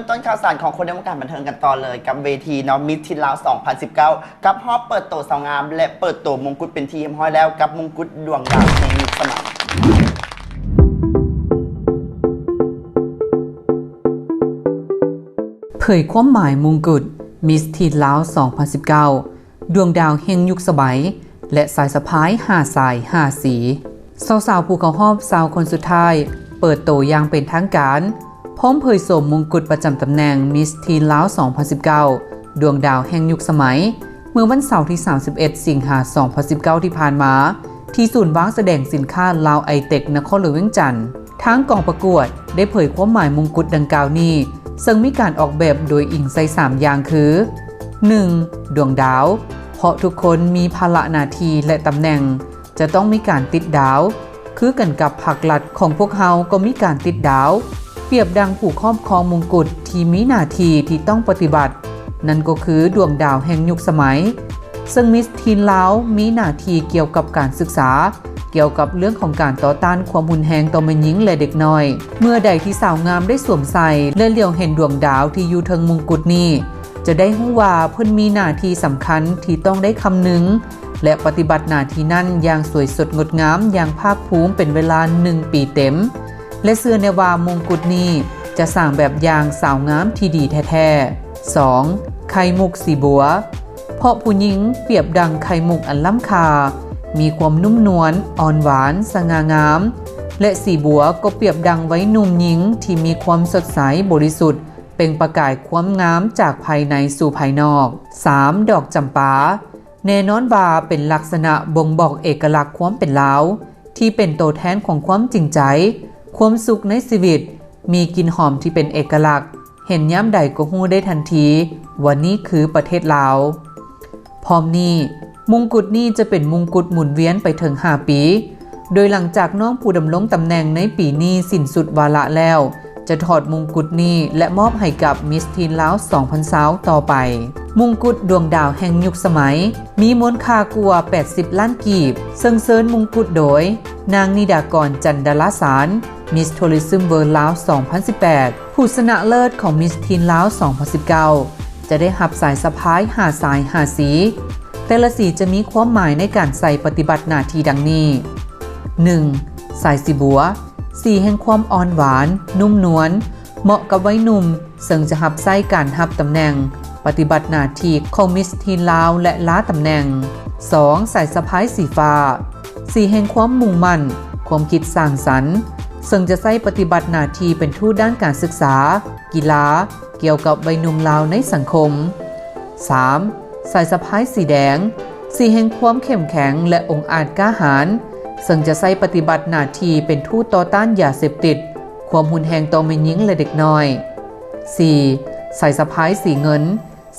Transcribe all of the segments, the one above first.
ຕົ້ນຂ່າວສານຂອງຄົນໃນວົງການບັນເທີງກັນຕໍ່ເລີຍ ກັບເວທີເນາະ Miss Teen Lao ສອງພັນສິບເກົ້າ ກັບຮອບເປີດໂຕສາວງາມ ແລະ ເປີດໂຕມົງກຸດເປັນທີ່ຮຽບຮ້ອຍແລ້ວ ກັບມົງກຸດດວງດາວແຫ່ງຍຸກສະໄໝ. ເຜີຍຄວາມໝາຍມົງກຸດ Miss Teen Lao ສອງພັນສິບເກົ້າ ດວງດາວແຫ່ງຍຸກສະໄໝ ແລະ ສາຍສະພາຍຫ້າສາຍຫ້າສີ. ສາວໆຜູ້ເຂົ້າຮອບຊາວຄົນສຸດທ້າຍ ເປີດໂຕຢ່າງເປັນທາງການ ພ້ອມເຜີຍໂສມມົງกุฎປະຈຳຕຳແໜ່ງ Miss Teen Lao ສອງພັນສິບເກົ້າ ດວງດາວແຫ່ງຍຸກສະໄໝ ເມື່ອວັນເສົາທີສາມສິບເອັດ ສິງຫາ ສອງພັນສິບເກົ້າ ທີ່ຜ່ານມາ ທີ່ສູນວາງສະແດງສິນຄ້າ Lao Itech ນະຄອນຫຼວງວຽງຈັນ. ທາງກອງປະກວດໄດ້ເຜີຍຄວາມໝາຍມົງກຸດດັ່ງກ່າວນີ້ ເຊິ່ງມີການອອກແບບໂດຍອີງໃສ່ສາມຢ່າງຄື ໜຶ່ງ ດວງດາວ ເພາະທຸກຄົນມີພາລະໜ້າທີ່ ແລະ ຕຳແໜ່ງ ຈະຕ້ອງມີການຕິດດາວ ຄືກັນກັບພັກລັດຂອງພວກເຮົາກໍມີການຕິດດາວ ປຽບດັ່ງຜູ້ຄອບຄອງມົງກຸດທີ່ມີໜ້າທີ່ທີ່ຕ້ອງປະຕິບັດ ນັ້ນກໍຄືດວງດາວແຫ່ງຍຸກສະໄໝ ເຊິ່ງ Miss Teen Lao ມີໜ້າທີ່ກ່ຽວກັບການສຶກສາ ກ່ຽວກັບເລື່ອງຂອງການຕໍ່ຕ້ານຄວາມຮຸນແຮງຕໍ່ແມ່ຍິງ ແລະ ເດັກນ້ອຍ. ເມື່ອໃດທີ່ສາວງາມໄດ້ສວມໃສ່ ແລະ ຫຼຽວເຫັນດວງດາວທີ່ຢູ່ເທິງມົງກຸດນີ້ ຈະໄດ້ຮູ້ວ່າເພິ່ນມີໜ້າທີ່ສຳຄັນທີ່ຕ້ອງໄດ້ຄຳນຶງ ແລະ ປະຕິບັດໜ້າທີ່ນັ້ນຢ່າງສວຍສົດງົດງາມ ຢ່າງພາກພູມເປັນເວລາໜຶ່ງປີເຕັມ ແລະ ເຊື່ອແນ່ວ່າມົງກຸດນີ້ຈະສ້າງແບບຢ່າງສາວງາມທີ່ດີແທ້ໆ. ສອງ ໄຂ່ມຸກສີບົວ ເພາະຜູ້ຍິງປຽບດັ່ງໄຂ່ມຸກອັນລ້ຳຄ່າ ມີຄວາມນຸ້ມນວນ, ອ່ອນຫວານ, ສະຫງ່າງາມ ແລະ ສີບົວກໍປຽບດັ່ງໄວໜຸ່ມຍິງທີ່ມີຄວາມສົດໃສ, ບໍລິສຸດ, ເປັ່ງປະກາຍຄວາມງາມຈາກພາຍໃນສູ່ພາຍນອກ. ສາມ ດອກຈຳປາ ແນ່ນອນວ່າເປັນລັກສະນະບົ່ງບອກເອກະລັກຄວາມເປັນລາວ ທີ່ເປັນໂຕແທນຂອງຄວາມຈິງໃຈ, ຄວາມສຸກໃນຊີວິດ, ມີກິ່ນຫອມທີ່ເປັນເອກະລັກ, ເຫັນຍາມໃດກໍຮູ້ໄດ້ທັນທີວ່ານີ້ຄືປະເທດລາວ. ພ້ອມນີ້, ມຸງກຸດນີ້ຈະເປັນມຸງກຸດໝູນວຽນໄປເຖິງຫ້າປີ, ໂດຍຫຼັງຈາກນ້ອງຜູ້ດຳລົງຕຳແໜ່ງໃນປີນີ້ສິ້ນສຸດວາລະແລ້ວ, ຈະຖອດມຸງກຸດນີ້ ແລະ ມອບໃຫ້ກັບ Miss Teen Lao ສອງພັນຊາວ ຕໍ່ໄປ. ມຸງກຸດດວງດາວແຫ່ງຍຸກສະໄໝ ມີມູນຄ່າກວ່າແປດສິບລ້ານກີບ, ເຊິ່ງເຊີນມຸງກຸດໂດຍ ນາງ ນິດາກອນ ຈັນດາລາສານ Miss Tourism World Lao ສອງພັນສິບແປດ ຜູ້ຊະນະເລີດຂອງ Miss Teen Lao ສອງພັນສິບເກົ້າ ຈະໄດ້ຮັບສາຍສະພາຍຫ້າສາຍຫ້າສີ. ແຕ່ລະສີຈະມີຄວາມໝາຍໃນການໃສ່ປະຕິບັດໜ້າທີ່ດັ່ງນີ້: ໜຶ່ງ ສາຍສີບົວ ສີແຫ່ງຄວາມອ່ອນຫວານ, ນຸ້ມນວນ, ເໝາະກັບໄວໜຸ່ມ ເຊິ່ງຈະຮັບໃຊ້ການຮັບຕຳແໜ່ງ, ປະຕິບັດໜ້າທີ່ຂອງ Miss Teen Lao ແລະ ລາຕຳແໜ່ງ. ສອງ ສາຍສະພາຍສີຟ້າ ສີແຫ່ງຄວາມມຸ່ງໝັ້ນ, ຄວາມຄິດສ້າງສັນ ເຊິ່ງຈະໃຊ້ປະຕິບັດໜ້າທີ່ເປັນທູດດ້ານການສຶກສາ, ກິລາ, ກ່ຽວກັບໄວໜຸ່ມລາວໃນສັງຄົມ. ສາມ ສາຍສະພາຍສີແດງ ສີແຫ່ງຄວາມເຂັ້ມແຂງ ແລະ ອົງອາດກ້າຫານ ເຊິ່ງຈະໃຊ້ປະຕິບັດໜ້າທີ່ເປັນທູດຕໍ່ຕ້ານຢາເສບຕິດ, ຄວາມຮຸນແຮງຕໍ່ແມ່ຍິງ ແລະ ເດັກນ້ອຍ. ສີ່ ສາຍສະພາຍສີເງິນ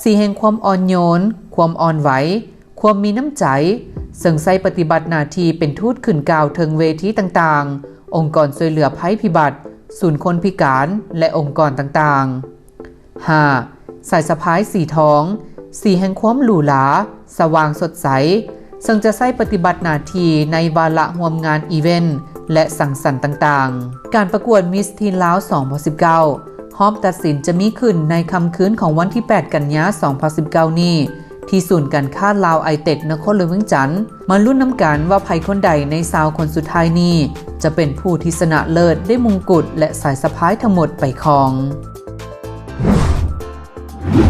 ສີແຫ່ງຄວາມອ່ອນໂຍນ, ຄວາມອ່ອນໄຫວ, ຄວາມມີນ້ຳໃຈ ເຊິ່ງໃຊ້ປະຕິບັດໜ້າທີ່ເປັນທູດຂຶ້ນກ່າວເທິງເວທີຕ່າງໆ, ອົງກອນຊ່ວຍເຫຼືອໄພພິບັດ, ສູນຄົນພິການ ແລະ ອົງກອນຕ່າງໆ. ຫ້າ ສາຍສະພາຍສີທອງ ສີແຫ່ງຄວາມຫຼູຫຼາ, ສະຫວ່າງສົດໃສ ເຊິ່ງຈະໃຊ້ປະຕິບັດໜ້າທີ່ໃນວາລະຮ່ວມງານອີເວັນ ແລະ ສັງສັນຕ່າງໆ. ການປະກວດ Miss Teen Lao ສອງພັນສິບເກົ້າ ຮອບຕັດສິນຈະມີຂຶ້ນໃນຄ່ຳຄືນຂອງວັນທີແປດ ກັນຍາ ສອງພັນສິບເກົ້ານີ້ ທີ່ສູນການຄ້າ Lao Itech ນະຄອນຫຼວງວຽງຈັນ. ມາລຸ້ນນຳກັນວ່າໃຜຄົນໃດໃນຊາວຄົນສຸດທ້າຍນີ້ ຈະເປັນຜູ້ທີ່ຊະນະເລີດໄດ້ມຸງກຸດ ແລະ ສາຍສະພາຍທັງໝົດໄປຄອງ.